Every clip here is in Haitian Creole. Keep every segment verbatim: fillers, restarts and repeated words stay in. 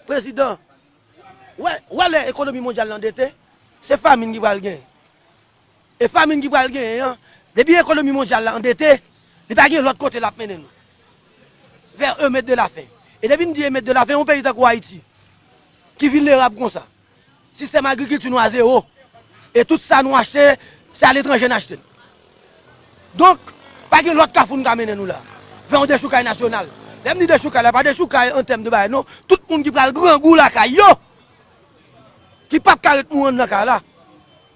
Prezidan, wè, wè lè ekonomi mondyal la andete, se famin ki pral genyen. E famin ki pral genyen an, depi ekonomi mondyal la andete, li pa gen lòt kote l ap mennen nou. Vè un mèt de la fen. E depi n di un mèt de la fen, yon peyi tankou Ayiti, ki vilnerab konsa, sistèm agrikilti nou a zewo. E tout sa nou achte, se aletranje n achte l. Donk, pa gen lòt kafou n ka mennen nou la. Vè yon dechoukay nasyonal. Lè m di dechoukay la, pa dechoukay an tèm de bagay, non. Tout moun ki pral grangou lakay yo, ki p ap ka ret mouri anndan kay la.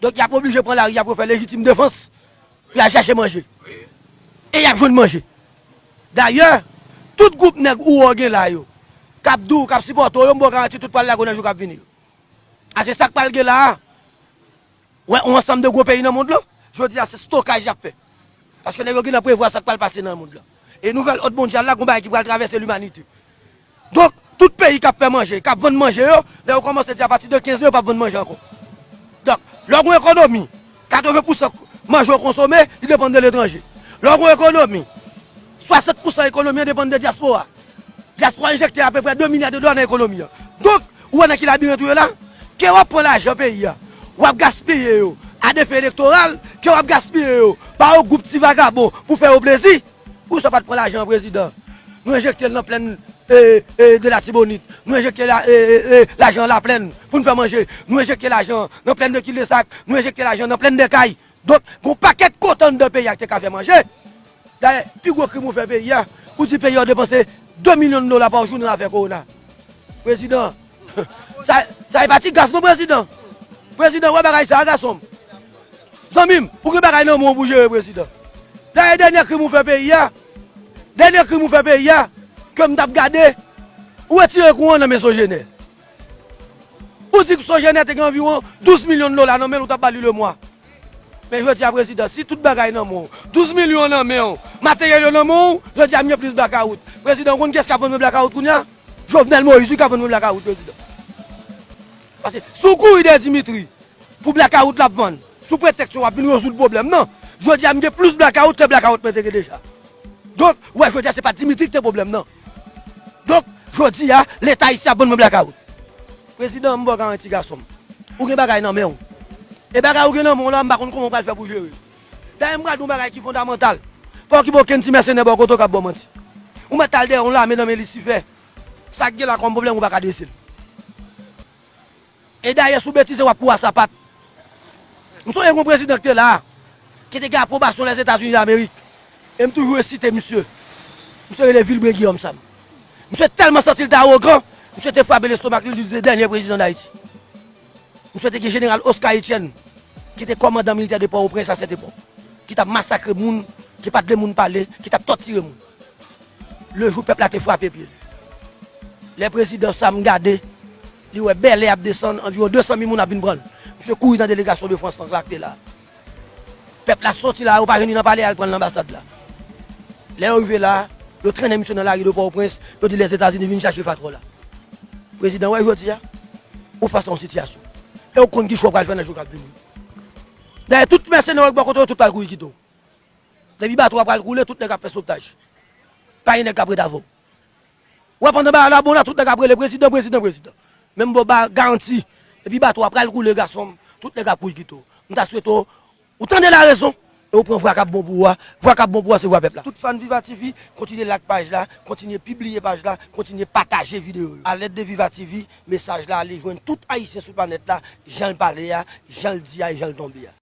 Donk, y ap oblije pran lari, y ap refè lejitim defans. Y al chèche manje. E y ap jwenn manje. Dayè, tout gwoup nèg ou wè w gen la yo, k ap di w, k ap sipòte w yo, m ba w garanti tout pral lage w nan jou k ap vini yo. A se sa k pral gen la a. Wè, yon ansanm de gwo peyi nan mond lan, jodi a se stokaj y ap fè. Paske nèg yo gentan prevwa sa k pral pase nan mond lan. E nouvèl òd mondyal la, gon bagay ki pral travèse limanite. Donk, tout peyi k ap fè manje, k ap vann manje yo, lè yo kòmanse di apati de kenz me, yo p ap vann manje ankò. Donk, lè w gen yon ekonomi, katreven pousan manje w konsome, li depann de letranje. Lè w gen yon ekonomi, swasant pousan ekonomi an depann de dyaspora. Dyaspora enjekte apeprè de milya de dola nan ekonomi an. Donk, ou wè nan ki labirent ou ye la? Ke w ap pran lajan peyi a, w ap gaspiye yo a de fen elektoral, ke w ap gaspiye yo ba yon gwoup ti vagabon pou fè yo plezi. Poukisa w pa t pran lajan an, prezidan? Nou enjekte l nan plèn, e, e, de Latibonit. Nou enjekte la, e, e, e, lajan an Laplèn pou n fè manje. Nou enjekte lajan an nan plèn de Kildesak. Nou enjekte lajan an nan plèn de Kay. Donk, gon pakèt kote anndan peyi a ki te ka fè manje. Dayè, pi gwo krim ou fè peyi a, ou di peyi a w depanse de milyon dola pa jou nan zafè kowona. Prezidan, sa, sa e pa ti gaf non, prezidan. Prezidan, wè bagay sa a, gason m. Zanmi m, ou gen bagay nan men w pou jere, prezidan. Dayè, dènye krim ou fè peyi a, dènye krim ou fè peyi a, ke m t ap gade, ou retire kouran nan men Sogener. Ou di ke Sogener te gen anviwon douz milyon dola nan men l, ou t ap ba li lemwa. Men jodi a, prezidan, si tout bagay nan men w, douz milyon nan men w, materyèl yo nan men w, jodi a m gen plis blakawout. Prezidan, ou konn kiyès k ap vann mwen blakawout kounye a? Jovenel Moïse, wi, k ap vann mwen blakawout, prezidan. Paske si w kouri dèyè Dimitri pou blakawout l ap vann, sou pretèks w ap vin rezoud pwoblèm nan, jodi a m gen plis blakawout ke blakawout mwen te gen deja. Donk, ou wè, jodi a se pa Dimitri ki te pwoblèm nan. Donk, jodi a, Leta ayisyen ap vann mwen blakawout. Prezidan, m ba w garanti, gason m. Ou gen bagay nan men w. E bagay ou gen nan men w la, m pa konn kòman w pral fè pou jere. Dayè, m pral di w yon bagay ki fondamantal. Pa okipe okenn ti mèsenè bò kote w k ap ba w manti. Ou mèt al dèyè yon lame nan men Lisifè. Sa k gen la kòm pwoblèm, ou pa ka adrese l. E dayè, si w betize, w ap kouri a sapat. M sonje gon prezidan ki te la a, ki te gen apwobasyon Lèzetazini Damerik. E m toujou resite misye. Misye rele Vilbrun Guillaume Sam. Misye tèlman santi l te awogan, misye te frape lestomak li, li di se dènye prezidan Dayiti. Misye te gen jeneral Oscar Etienne, ki te kòmandan militè de Pòtoprens a sèt epòk, ki t ap masakre moun, ki pa t vle moun pale, ki t ap tòtire moun. Lejou pèp la te frape pye l. Lè prezidan Sam gade, li wè bèlè ap desann, anviwon de san mil moun ap vin pran l. Misye kouri nan delegasyon de Frans lan k te la. Pèp la soti la, yo pa jwenn li nan palè a, al pran l nan anbasad la. Lè yo rive la, yo trennen misye nan lari de Pòtoprens, yo di Lèzetazini vin chache fatra w la. Prezidan, wè jodi a, ou fas a yon sitiyasyon. E ou konn ki chwa w pral fè nan jou k ap vini. Dayè, tout mèsenè w ak bò kote w, tout pral kouri kite w. Depi bato a pral koule, tout nèg ap fè sotaj. Pa gen nèg k ap ret avè w. Wè, pandan bagay la bon la, tout nèg ap rele prezidan, prezidan, prezidan. Men m ba w ba garanti, depi bato a pral koule, gason m, tout nèg ap kouri kite w. M ta swete w, ou tande larezon, e ou pran vwa k ap bon pou ou a. Vwa k ap bon pou ou a, se vwa pèp la. Tout fan Viva T V, kontinye like paj la, kontinye pibliye paj la, kontinye pataje videyo yo. A lèd de Viva T V, mesaj la ale jwenn tout Ayisyen sou planèt la, jan l pale a, jan l di a, e jan l tonbe a.